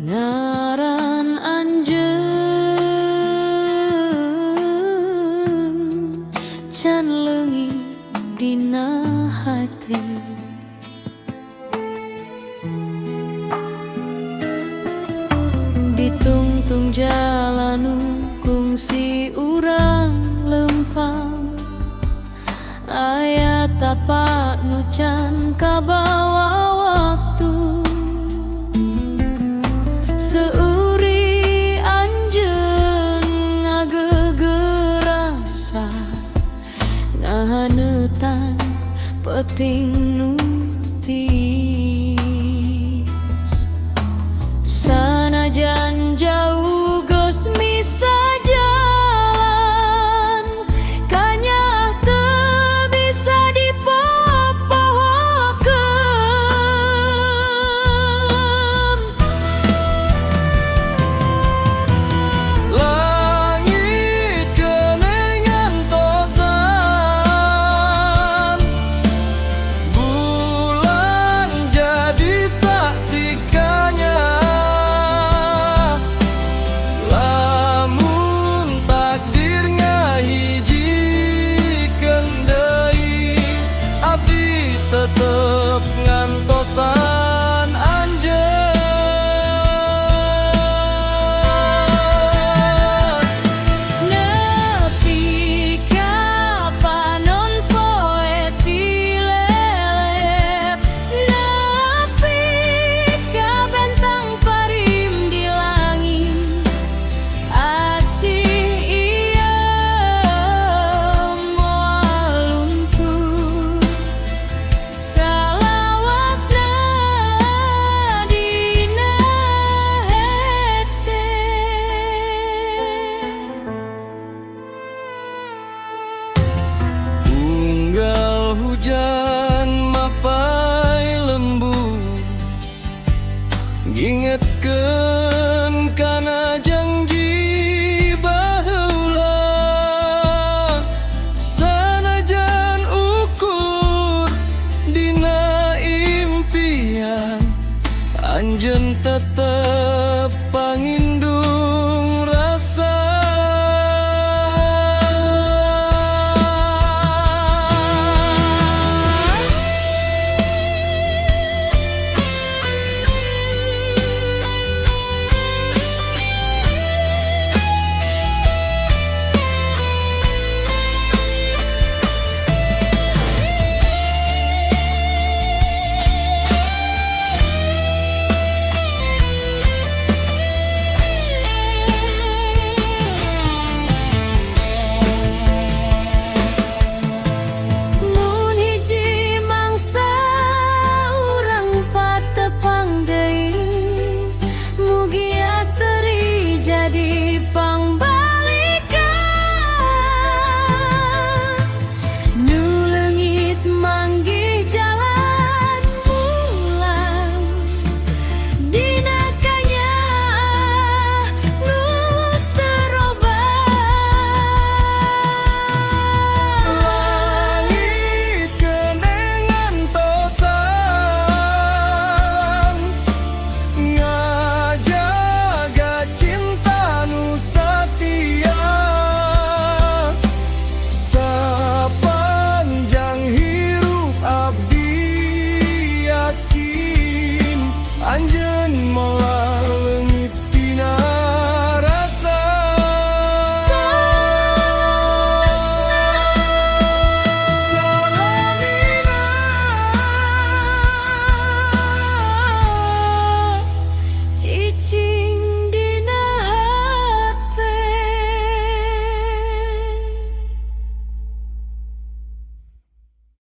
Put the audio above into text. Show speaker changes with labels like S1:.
S1: Ngaran anjeun can leungit dina hate. Ditungtung jalan kungsi urang lempang, aya tapak nu can kabawa waktu. Seuri anjeun ngageugeur rasa, ngahaneutan peuting nu tiis. Sanajan jauh geus misah jalan, kanyaah teu bisa dipopohokeun.
S2: Langit keneh ngantosan, bulan jadi saksi kanyaah. Lamun takdir ngahijikeun deui, abdi tetep ngantosan anjeun.
S1: Nepi ka panon poe tilelep, nepi ka bentang parim di langit, asih ieu moal luntur salawasna dina hate.
S2: Unggal hujan mapay lembur, ngingetkeun kana janji baheula. Sanajan ukur dina impian, anjeun tetep pangin.